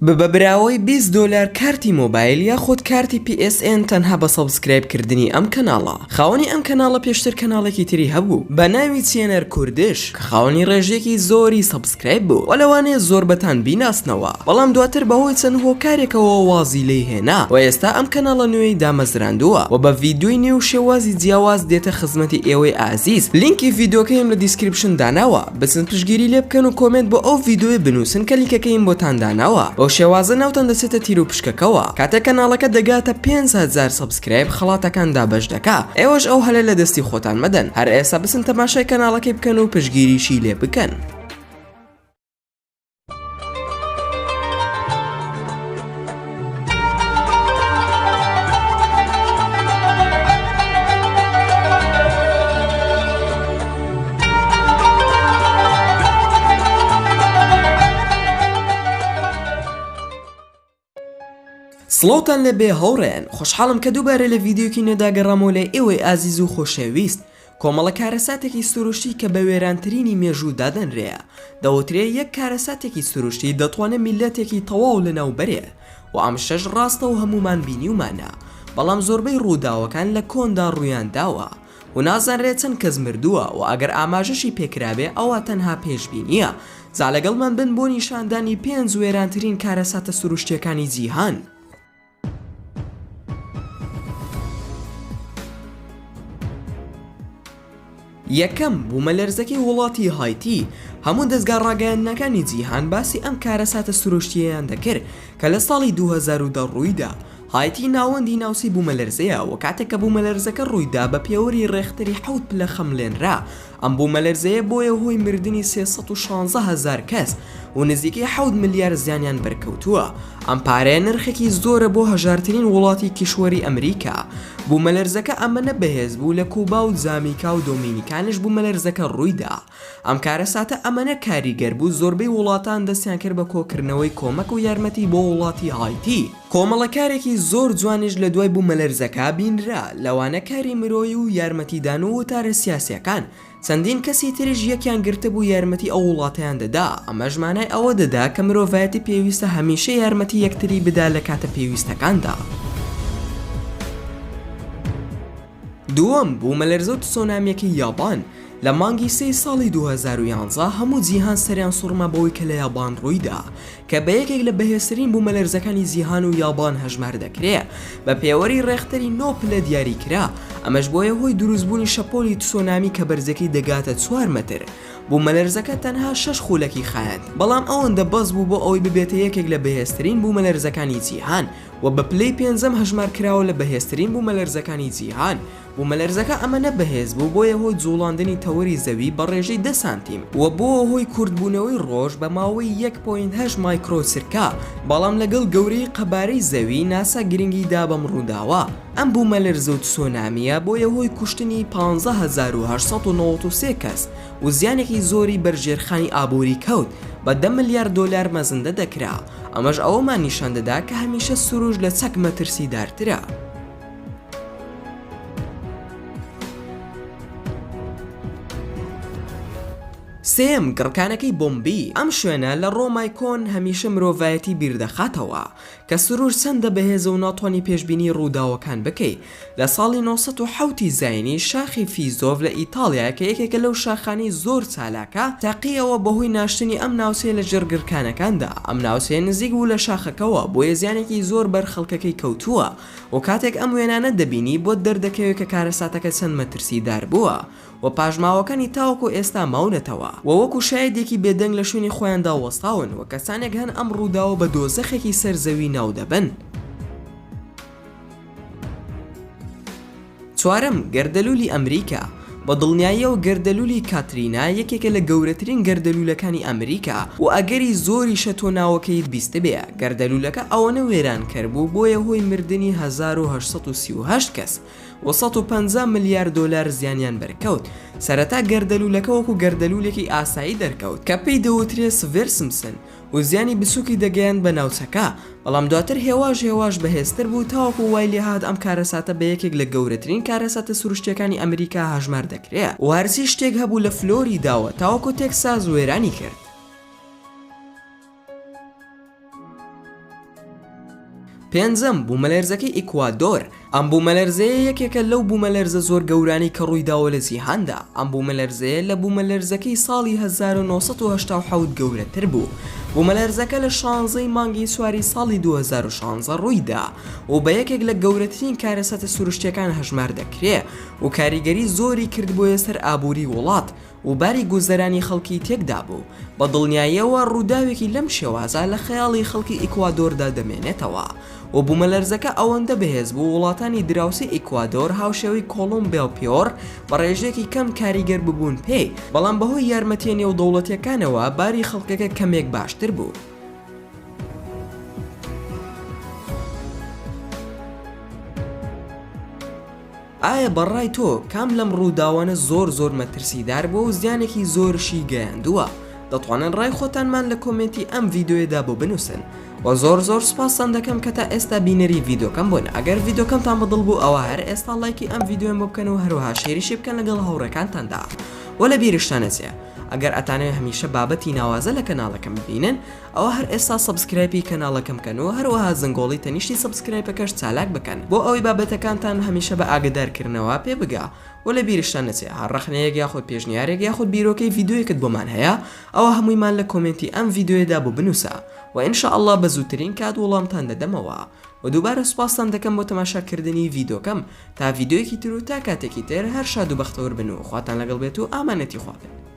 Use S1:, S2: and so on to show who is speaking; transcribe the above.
S1: ببە براوەی 20 دۆلار کارتی مۆبایل یاخود کارتی PSN تەنها بە subscribe کردنی ئەم کەناڵە. خاوەنی ئەم کەناڵە پێشتر کەناڵێکی تری هەبوو بە ناوی چێنەر کوردش کە خاوەنی ڕێژەیەکی زۆری subscribe بوو و لەوانەیە زۆربەتان بیناسنەوە بەڵام دواتر بەهۆی چەند هۆکارێکەوە وازی لێی هێنا و ئێستا ئەم کەناڵە نوێی دامەزراندووە و بە ڤیدیۆی نوێ و شێوازی جیاواز دێتە خزمەتی ئێوەی ئازیز لینکی ڤیدیۆکەیم لە description داناوە بچن پشتگیری لێ بکەن و comment بۆ ئەو ڤیدیۆیە بنووسن کە لینکەکەیم بۆتان داناوە بەو شێوازە ناوتان دەچێتە تیر و پشکەکەوە کاتێک کەناڵەکە دەگاتە 5000 subscribe خەڵاتەکان دابەش دەکا ئێوەش ئەو هەلە لە دەستی خۆتان مەدەن هەر ئێستا بچن تەماشای کەناڵەکەی بکەن و پشتگیریشی لێ بکەن. سڵاوتان لێبێ هاوڕێیان خۆشحاڵم کە دووبارە لە ڤیدیۆکی نوێدا گەڕامەوە لای ئێوەی ئازیز و خۆشەویست کۆمەڵە کارەساتێکی سروشتی کە بە وێرانترینی مێژوو دادەنرێ دەوترێ یەک کارەساتێکی سروشتی دەتوانێ میللەتێکی تەواو لەناو بەرێ و ئەم شتەش ڕاستە و هەموومان بینیومانە بەڵام زۆربەی ڕووداوەکان لە کۆندا ڕوویان داوە و نازانرێ چەند کەس مردووە و ئەگەر ئاماژەشی پێکرابێ ئەوا تەنها پێشبینیە جا لەگەڵمان بن بۆ نیشاندانی پێنج وێرانترین کارەساتە سروشتیەکانی جیهان. یەکەم، بوومەلەرزەکەی وڵاتی هایتی، هەموو دەزگا ڕاگەیاندنەکانی جیهان باسی ئەم کارەساتە سروشتییەیان دەکرد کە لە ساڵی 2010 ڕوویدا، هایتی ناوەندی ناوچەی بوومەلەرزەیە و کاتێک کە بوومەلەرزەکە ڕوویدا بە پێوەری ڕێختەری حەوت پلە خەملێنرا، ئەم بوومەلەرزەیە بۆیە هۆی مردنی 316 هەزار کەس و نزیکەی حەوت ملیار زیانیان بەرکەوتووە. ئەم پارەیە نرخێکی زۆرە بۆ هەژارترین وڵاتی کیشوەری ئەمریکا. بوومەلەرزەکە ئەمەنە بەهێز بوو لە کوبا و جامیکا و دۆمینیکانش بوومەلەرزەکە ڕوویدا. ئەم کارەساتە ئەمەنە کاریگەر بوو زۆربەی وڵاتان دەستیان کرد بە کۆکردنەوەی کۆمەک و یارمەتی بۆ وڵاتی هایتی. کۆمەڵە کارێکی زۆر جوانیش لە دوای بوومەلەرزەکە بینرا، لەوانە کاری مرۆیی و یارمەتیدان و وتارە سیاسیەکان، چەندین کەسی تریش یەکیان گرتبوو یارمەتی ئەو وڵاتەیان دەدا، ئەمەش مانای ئەوە دەدا کە مرۆڤایەتی پێویستە هەمیشە یارمەتی یەکتری بدا لە کاتە پێویستەکاندا. دووەم، بوومەلەرزە و تسۆنامیەکەی یابان، لە مانگی سێی ساڵی 2011 هەموو جیهان سەریان سوڕما بەوەی کە لە یابان ڕوویدا، کە بە یەکێک لە بەهێزترین بوومەلەرزەکانی جیهان و یابان هەژمار دەکرێ، بە پێوەری ڕێختەری نۆ پلە دیاری کرا، ئەمەش بۆیە هۆی دروستبوونی شەپۆلی تسۆنامی کە بەرزیەکەی دەگاتە چوار مەتر. بوومەلەرزەکە تەنها شەش خولەکی خایاند، بەڵام ئەوەندە بەس بوو بۆ ئەوەی ببێتە یەکێک لە بەهێزترین بوومەلەرزەکانی جیهان و بە پلەی پێنجەم هەژمار کراوە لە بەهێزترین بوومەلەرزەکانی جیهان. بوومەلەرزەکە ئەمەنە بەهێز بوو بۆیە هۆی جوڵاندنی تەوەری زەوی بە ڕێژەی دە سانتیم و بۆوە هۆی کورتبوونەوەی ڕۆژ بە ماوەی یەک point هەشت مایکرۆ چرکە، بەڵام لەگەڵ گەورەیی قەبارەی زەوی ناسا گرنگی دا بەم ڕووداوە. ئەم بوومەلەرزە و تسۆنامییە بۆیە هۆی کوشتنی 15893 کەس و زیانێکی زۆری بەر ژێرخانی ئابووری کەوت بە دە ملیار دۆلار مەزندە دەکرا، ئەمەش ئەوەمان نیشان دەدا کە هەمیشە سروشت لە چەک مەترسیدارترە. سێیەم، گڕکانەکەی بۆمبی، ئەم شوێنە لە ڕۆمای کۆن هەمیشە مرۆڤایەتی بیردەخاتەوە کە سروشت چەندە بەهێزە و ناتوانی پێشبینی ڕووداوەکان بکەی. لە ساڵی 907 ی زاینی شاخی فیزۆڤ لە ئیتاڵیا کە یەکێکە لەو شاخانەی زۆر چالاکە تەقیەوە بەهۆی ناشتنی ئەم ناوچەیە لە ژێر گڕکانەکاندا ئەم ناوچەیە نزیک بوو لە شاخەکەوە بۆیە زیانێکی زۆر بەر خەڵکەکەی کەوتووە و کاتێک ئەم وێنانە دەبینی بۆت دەردەکەوێت کە کارەساتەکە چەند مەترسیدار بووە و پاشماوەکانی تاوەکو ئێستا ماونەتەوە و وەکو شایەدێکی بێدەنگ لە شوێنی خۆیاندا وەستاون و کەسانێک هەن ئەم ڕووداوە بە دۆزەخێکی سەر زەوی ناودەبەن. چوارەم، گەردەلوولی ئەمریکا، بە دڵنیاییەوە گەردەلوولی کاترینا یەکێکە لە گەورەترین گەردەلوولەکانی ئەمریکا و ئەگەری زۆریشە تۆ ناوەکەیت بیستبێ، گەردەلوولەکە ئەوەنە وێرانکەر بوو بۆیە هۆی مردنی 1838 کەس و 150 ملیار دۆلار زیانیان بەرکەوت، سەرەتا گەردەلوولەکە وەکو گەردەلوولێکی ئاسایی دەرکەوت کە پێی دەوترێ سڤێرسمسن و زیانی بچوکی دەگەیاند بە ناوچەکە، بەڵام دواتر هێواش هێواش بەهێزتر بوو تاوەکو وای لێهات ئەم کارەساتە بە یەکێک لە گەورەترین کارەساتە سروشتیەکانی ئەمریکا هەژمار دەکرێ و هەرچی شتێک هەبوو لە پێنجەم، بوومەلەرزەکەی ئیکوادۆر، ئەم بوومەلەرزەیە یەکێکە لەو بوومەلەرزە زۆر گەورانەی کە ڕوویداوە لە جیهاندا، ئەم بوومەلەرزەیە لە بوومەلەرزەکەی ساڵی 1987 گەورەتر بوو، بوومەلەرزەکە لە شانزەی مانگی چواری ساڵی 2016 ڕوویدا و بە یەکێک لە گەورەترین کارەساتە سروشتیەکان هەژمار دەکرێ و کاریگەری زۆری کردبوویە سەر ئابووری وڵات و باری گوزەرانی خەڵکی تێکدابوو، بە دڵنیاییەوە ڕووداوێکی لەم شێوازە لە خەیاڵی خەڵکی ئیکوادۆردا دەمێنێتەوە و بوومەلەرزەکە ئەوەندە بەهێز بوو وڵاتانی دراوسێی ئیکوادۆر هاوشێوەی کۆڵۆمبیا و پیۆر بە ڕێژەیەکی کەم کاریگەر ببوون پێی، بەڵام بەهۆی یارمەتییە نێودەوڵەتییەکانەوە باری خەڵکەکە کەمێک باشتر بوو. ئایا بەڕای تۆ کام لەم ڕووداوانە زۆر زۆر مەترسیدار بووە و زیانێکی زۆرشی گەیاندووە؟ دەتوانن ڕای خۆتانمان لە کۆمێنتی ئەم ڤیدیۆیەدا بۆ بنووسن وە زۆر زۆر سوپاستان دەکەم کە تا ئێستا بینەری ڤیدیۆکەم بوون ئەگەر ڤیدیۆکەمتان بەدڵ بوو ئەوا هەر ئێستا ڵایکی ئەم ڤیدیۆیەم بۆ بکەن و هەروەها share یشی بکەن لەگەڵ هاوڕێکانتاندا وە لە بیرشتان نەچێ ئەگەر ئەتانەوێ هەمیشە بابەتی ناوازە لە کەناڵەکەم ببینن ئەوا هەر ئێستا subscribe ی کەناڵەکەم بکەن و هەروەها زەنگۆڵی تەنیشتی subscribe ەکەش چالاک بکەن بۆ ئەوەی بابەتەکانتان هەمیشە بە ئاگەدار کردنەوە پێ بگا وە لە بیرشتان نەچێ هەر ڕەخنەیەک یاخود پێشنیارێک یاخود بیرۆکەی ڤیدیۆیەکت بۆمان هەیە ئەوا هەموویمان لە کۆمێنتی ئەم ڤیدیۆیەدا بۆ بنوسە وە ان شاء اللە بە زووترین کات وەڵامتان دەدەمەوە وە دووبارە سوپاستان دەکەم بۆ تەماشا کردنی ڤیدۆکەم تا ڤیدیۆیەکی تر و تا کاتێکی تر هەر شاد و بەختەوەر بن و خواتان لەگەڵ بێت و ئامانەتی خوا بن.